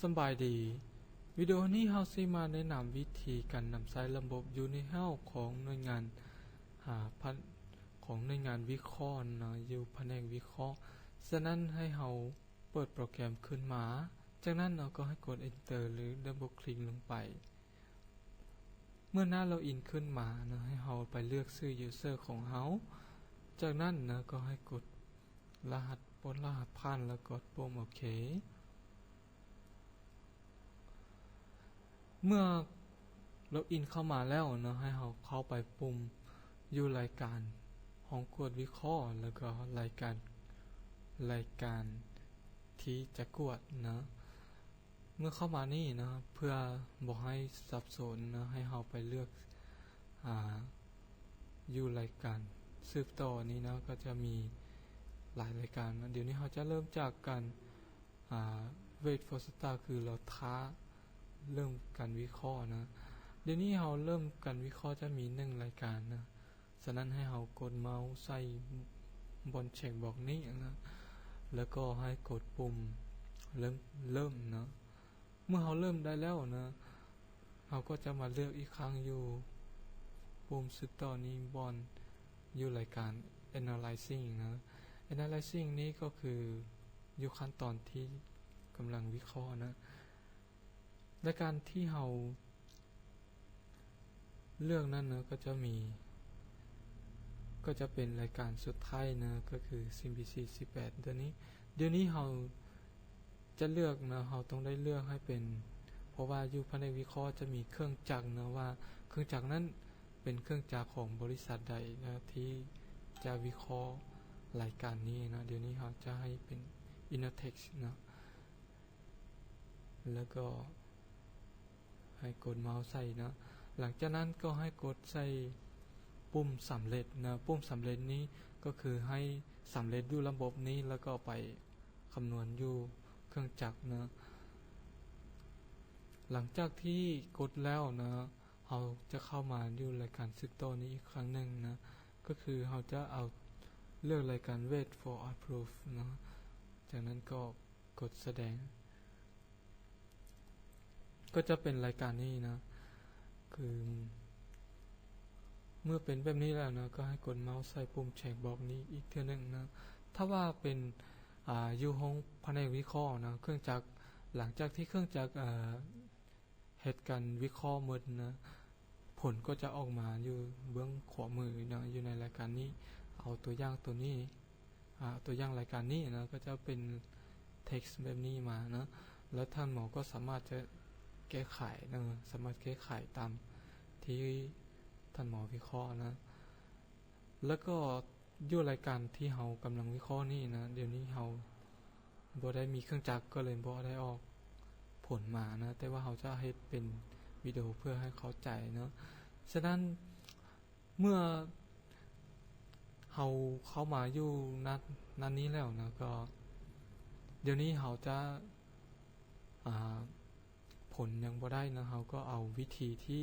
ສະບາຍດີ, ວິດີໂອນີ້ເຮົາຊິມາແນະນຳວິທີການນຳໃຊ້ລະບົບຢູ່ໃນຫ້ອງຂອງໜ່ວຍງານ ອາ ຂອງໜ່ວຍງານວິເຄາະເນາະ ຢູ່ພະແນກວິເຄາະ. ສະນັ້ນໃຫ້ເຮົາເປີດໂປຣແກຣມຂຶ້ນມາ, ຈາກນັ້ນເນາະ ກໍໃຫ້ກົດ Enter ຫຼື Double Click ລົງໄປ. ເມື່ອໜ້າ Login ຂຶ້ນມາເນາະ ໃຫ້ເຮົາໄປເລືອກຊື່ User ຂອງເຮົາ, ຈາກນັ້ນເນາະ ກໍໃຫ້ກົດລະຫັດ ປ້ອນລະຫັດຜ່ານ ແລ້ວກົດປຸ່ມໂອເຄ. ເມື່ອ Login ເຂົ້າມາແລ້ວເນາະ ໃຫ້ເຮົາເຂົ້າໄປປຸ່ມຢູ່ລາຍການຫ້ອງກວດວິເຄາະ ແລ້ວກໍລາຍການ ລາຍການທີ່ຈະກວດເນາະ. ເມື່ອເຂົ້າມານີ້ເນາະ ເພື່ອບໍ່ໃຫ້ສັບສົນເນາະ ໃຫ້ເຮົາໄປເລືອກ ອາ ຢູ່ລາຍການສືບຕໍ່ນີ້ເນາະ ກໍຈະມີຫຼາຍລາຍການເນາະ. ດຽວນີ້ເຮົາຈະເລີ່ມຈາກການ ອາ Wait for Start ຄືລໍຖ້າເລີ່ມການວິເຄາະເນາະ. ດຽວນີ້ເຮົາເລີ່ມການວິເຄາະຈະມີໜຶ່ງລາຍການເນາະ. ສະນັ້ນໃຫ້ເຮົາກົດເມົາສ໌ໃສ່ບ່ອນ check box ນີ້ນະ ແລ້ວກໍໃຫ້ກົດປຸ່ມເລີ່ມ ເລີ່ມເນາະ. ເມື່ອເຮົາເລີ່ມໄດ້ແລ້ວນະ ເຮົາກໍຈະມາເລືອກອີກຄັ້ງຢູ່ປຸ່ມສືບຕໍ່ນີ້ ບ່ອນຢູ່ລາຍການ Analyzing ນະ. Analyzing ນີ້ກໍຄືຢູ່ຂັ້ນຕອນທີ່ກຳລັງວິເຄາະນະ. ລາຍການທີ່ເຮົາເລືອກນັ້ນເນາະ ກໍຈະມີ ກໍຈະເປັນລາຍການສຸດທ້າຍເນາະ ກໍຄື CNBC ສິບແປດ ຕົວນີ້. ດຽວນີ້ເຮົາຈະເລືອກເນາະ ເຮົາຕ້ອງໄດ້ເລືອກໃຫ້ເປັນ ເພາະວ່າຢູ່ພະແນກວິເຄາະຈະມີເຄື່ອງຈັກເນາະ ວ່າເຄື່ອງຈັກນັ້ນເປັນເຄື່ອງຈັກຂອງບໍລິສັດໃດເນາະ ທີ່ຈະວິເຄາະລາຍການນີ້ເນາະ. ດຽວນີ້ເຮົາຈະໃຫ້ເປັນ Intertext ເນາະ. ແລ້ວກໍໃຫ້ກົດເມົາສ໌ໃສ່ເນາະ. ຫຼັງຈາກນັ້ນກໍໃຫ້ກົດໃສ່ປຸ່ມສຳເລັດເນາະ. ປຸ່ມສຳເລັດນີ້ກໍຄືໃຫ້ສຳເລັດຢູ່ລະບົບນີ້ ແລ້ວກໍໄປຄຳນວນຢູ່ເຄື່ອງຈັກເນາະ. ຫຼັງຈາກທີ່ກົດແລ້ວເນາະ ເຮົາຈະເຂົ້າມາຢູ່ລາຍການສືບຕໍ່ນີ້ອີກຄັ້ງໜຶ່ງເນາະ. ກໍຄືເຮົາຈະເອົາເລືອກລາຍການ Wait for Approve ເນາະ. ຈາກນັ້ນກໍ ກົດສະແດງ ກໍຈະເປັນລາຍການນີ້ນະ. ຄືເມື່ອເປັນແບບນີ້ແລ້ວນະ ກໍໃຫ້ກົດເມົາສ໌ໃສ່ປຸ່ມ check box ນີ້ອີກເທື່ອໜຶ່ງນະ. ຖ້າວ່າເປັນ ອາ ຢູ່ຫ້ອງພະແນກວິເຄາະນະ ເຄື່ອງຈັກ ຫຼັງຈາກທີ່ເຄື່ອງຈັກ ເອີ ເຮັດການວິເຄາະໝົດນະ ຜົນກໍຈະອອກມາຢູ່ເບື້ອງຂວາມືເນາະ ຢູ່ໃນລາຍການນີ້. ເອົາຕົວຢ່າງຕົວນີ້ ອາ ຕົວຢ່າງລາຍການນີ້ນະ ກໍຈະເປັນ text ແບບນີ້ມາເນາະ ແລ້ວທ່ານໝໍກໍສາມາດຈະແກ້ໄຂເນາະ ສາມາດແກ້ໄຂຕາມທີ່ທ່ານໝໍວິເຄາະນະ. ແລ້ວກໍຢູ່ລາຍການທີ່ເຮົາກຳລັງວິເຄາະນີ້ນະ ດຽວນີ້ເຮົາບໍ່ໄດ້ມີເຄື່ອງຈັກ ກໍເລີຍບໍ່ໄດ້ອອກຜົນມານະ ແຕ່ວ່າເຮົາຈະເຮັດເປັນວິດີໂອເພື່ອໃຫ້ເຂົ້າໃຈເນາະ. ສະນັ້ນ ເມື່ອເຮົາເຂົ້າມາຢູ່ໜ້າ ໜ້ານີ້ແລ້ວນະ ກໍດຽວນີ້ເຮົາຈະ ອາ ຜົນຍັງບໍ່ໄດ້ເນາະ ເຮົາກໍເອົາວິທີທີ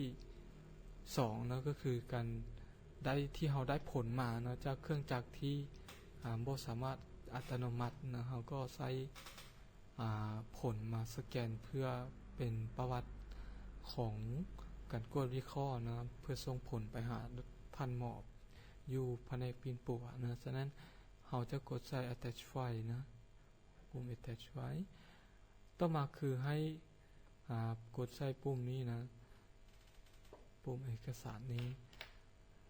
ສອງເນາະ ກໍຄືການໄດ້ ທີ່ເຮົາໄດ້ຜົນມາເນາະ ຈາກເຄື່ອງຈັກທີ່ ອາ ບໍ່ສາມາດອັດຕະໂນມັດເນາະ ເຮົາກໍໃຊ້ ອາ ຜົນມາສະແກນເພື່ອເປັນປະຫວັດຂອງການກວດວິເຄາະເນາະ ເພື່ອສົ່ງຜົນໄປຫາທ່ານໝໍຢູ່ພະແນກປິ່ນປົວເນາະ. ສະນັ້ນເຮົາຈະກົດໃສ່ Attach File ເນາະ ປຸ່ມ Attach File. ຕໍ່ມາຄືໃຫ້ ອາ ກົດໃສ່ປຸ່ມນີ້ນະ ປຸ່ມເອກະສານນີ້.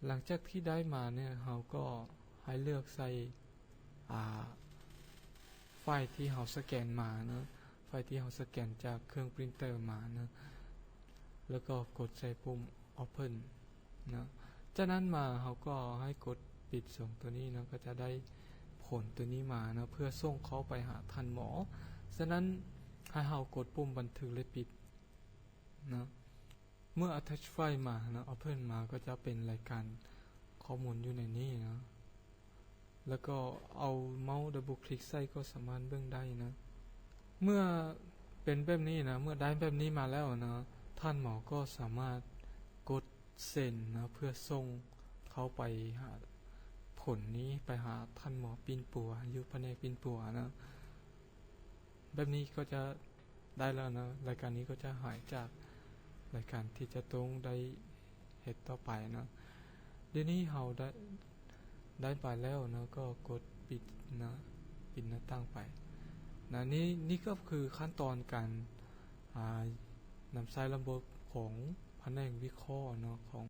ຫຼັງຈາກທີ່ໄດ້ມາເນຍ ເຮົາກໍໃຫ້ເລືອກໃສ່ ອາ ໄຟລ໌ທີ່ເຮົາສະແກນມາເນາະ ໄຟລ໌ທີ່ເຮົາສະແກນຈາກເຄື່ອງ printer ມາເນາະ ແລ້ວກໍກົດໃສ່ປຸ່ມ Open ເນາະ. ຈາກນັ້ນມາເຮົາກໍໃຫ້ກົດປິດສອງຕົວນີ້ເນາະ ກໍຈະໄດ້ຜົນຕົວນີ້ມາເນາະ ເພື່ອສົ່ງເຂົ້າໄປຫາທ່ານໝໍ. ສະນັ້ນໃຫ້ເຮົາກົດປຸ່ມບັນທຶກ ແລະ ປິດເນາະ. ເມື່ອ Attach File ມາເນາະ Open ມາ ກໍຈະເປັນລາຍການຂໍ້ມູນຢູ່ໃນນີ້ເນາະ. ແລ້ວກໍເອົາເມົາສ໌ double click ໃສ່ກໍສາມາດເບິ່ງໄດ້ນະ. ເມື່ອເປັນແບບນີ້ນະ ເມື່ອໄດ້ແບບນີ້ມາແລ້ວນະ ທ່ານໝໍກໍສາມາດກົດເຊັນນະ ເພື່ອສົ່ງເຂົ້າໄປຫາ ຜົນນີ້ໄປຫາທ່ານໝໍປິ່ນປົວ ຢູ່ພະແນກປິ່ນປົວນະ. ແບບນີ້ກໍຈະ ໄດ້ແລ້ວເນາະ ລາຍການນີ້ກໍຈະຫາຍຈາກລາຍການທີ່ຈະຕ້ອງໄດ້ເຮັດຕໍ່ໄປເນາະ. ດຽວນີ້ເຮົາໄດ້ ໄດ້ໄປແລ້ວເນາະ ກໍກົດປິດນະ ປິດໜ້າຕ່າງໄປນະ. ນີ້ ນີ້ກໍຄືຂັ້ນຕອນການ ອ່າ ນຳໃຊ້ລະບົບຂອງພະແນກວິເຄາະເນາະ ຂອງ